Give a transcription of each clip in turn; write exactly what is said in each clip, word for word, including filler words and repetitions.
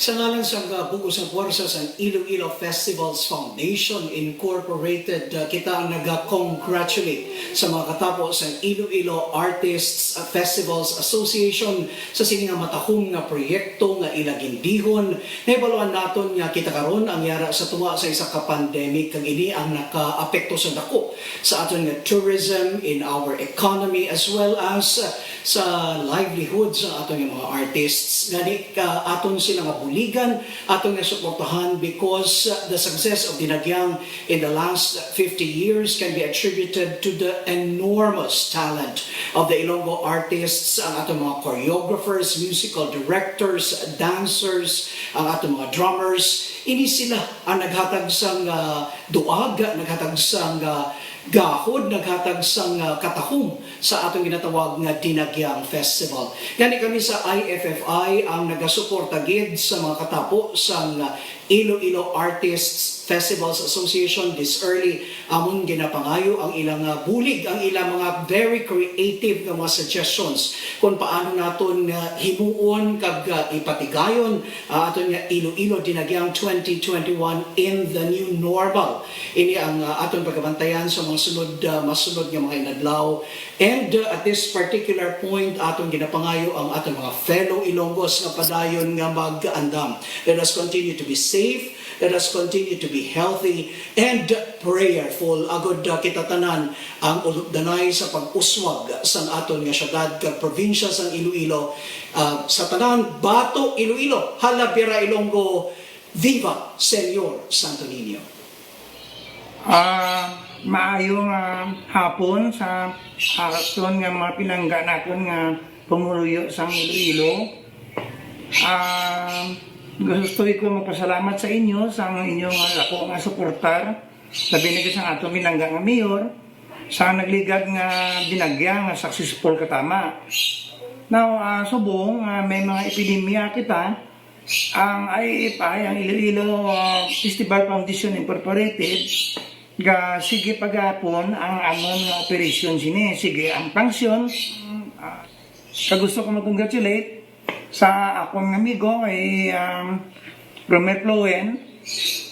Sa ngalan sang, uh, bug-os nga puwersa sang Iloilo Festivals Foundation Incorporated, uh, kita ang naga-congratulate sa mga katapo sang Iloilo Artists, uh, Festivals Association sa sini nga matahom nga proyekto nga ila gindihon. Nahibaluan naton nga kita karon ang yara sa tunga sa isa ka pandemic, kag ini ang nakaapekto sa dako sa aton nga tourism, in our economy, as well as, uh, sa livelihood sa aton nga mga artists. Gani, ka aton sila nga buligan, aton nga suportahan, because, uh, the success of Dinagyang in the last fifty years can be attributed to the enormous talent of the Ilonggo artists, ang aton mga choreographers, musical directors, dancers, ang aton mga drummers. Ini sila ang naghatag sang, uh, duag, naghatag sang, uh, gahod, naghatag sang, uh, katahom sa atong ginatawag nga Dinagyang Festival. Gani, kami sa I F F I ang nagasuporta gid sa mga katapo sang, uh, Iloilo Artists Festivals Association this early. Amon ginapangayo ang ilang, uh, bulig, ang ilang mga very creative nga mga suggestions kung paano naton, uh, himuon kag, uh, ipatigayon, uh, aton nga Iloilo Dinagyang twenty twenty-one in the new normal. Ini ang, uh, aton pagabantayan sa mga sunod, uh, masunod nga mga inadlaw. And, uh, at this particular point, aton ginapangayo ang aton mga fellow Ilonggos nga padayon nga mag-andam. Let us continue to be safe. Let us continue to be healthy and prayerful. Agod, uh, kita tanan ang ulupdanay sa pag-uswag sang aton nga syudad kag probinsya sang Iloilo, uh, sa tanan, bato Iloilo, hala Bira Ilonggo, viva Señor Santo Niño. Ah, maayo nga hapon sa aton nga mga pinangga naton nga pumuluyo sang Iloilo. Ah, gusto ko magpasalamat sa inyo sa inyong dako nga suportar, labi na gid sa aton pinangga nga mayor, sa nagligad nga Dinagyang nga successful katama. Now, ah, subong, ah, may mga epidemya kita, ang I F I, ang Iloilo, ah, Festival Foundation Incorporated, ga sige pagapon ang amon nga operasyon sini. Sige ang function. Ah, kag gusto ko mag-congratulate sa akon nga amigo kay, um, Romel Floen,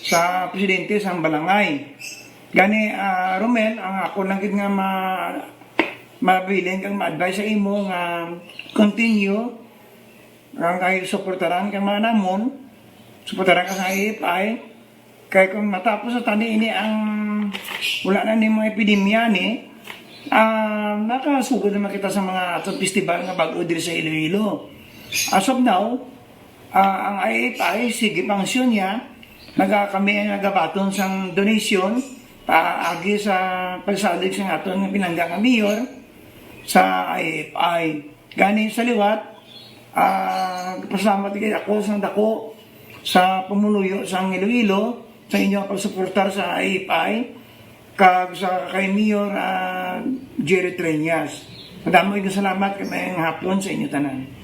sa presidente sang balangay. Gani, ah, Romel, ang ako lang gid nga ma-, mabilin kag ma-advise sa imo nga continue ang kay suportaran ka man namon, suportaran ka sa I F I. Kay kung matapos na tani ini ang wala na ni mga epidemya ni, ah, nakasugod naman kita sa mga atong festival nga bag-o diri sa Iloilo. As of now, ah, ang I F I, sige, function niya, naga-, kami ang nagabaton sang donation, paagi sa pagsalig sa aton nga pinangga nga mayor sa I F I. Gani sa liwat, ah, pasalamat gid ako sang dako sa pumuluyo sang Iloilo sa inyong pagsuportar sa I F I kag sa kay Mayor, ah, Jerry Treñas. Madamo nga salamat kag maayong hapon sa inyo tanan.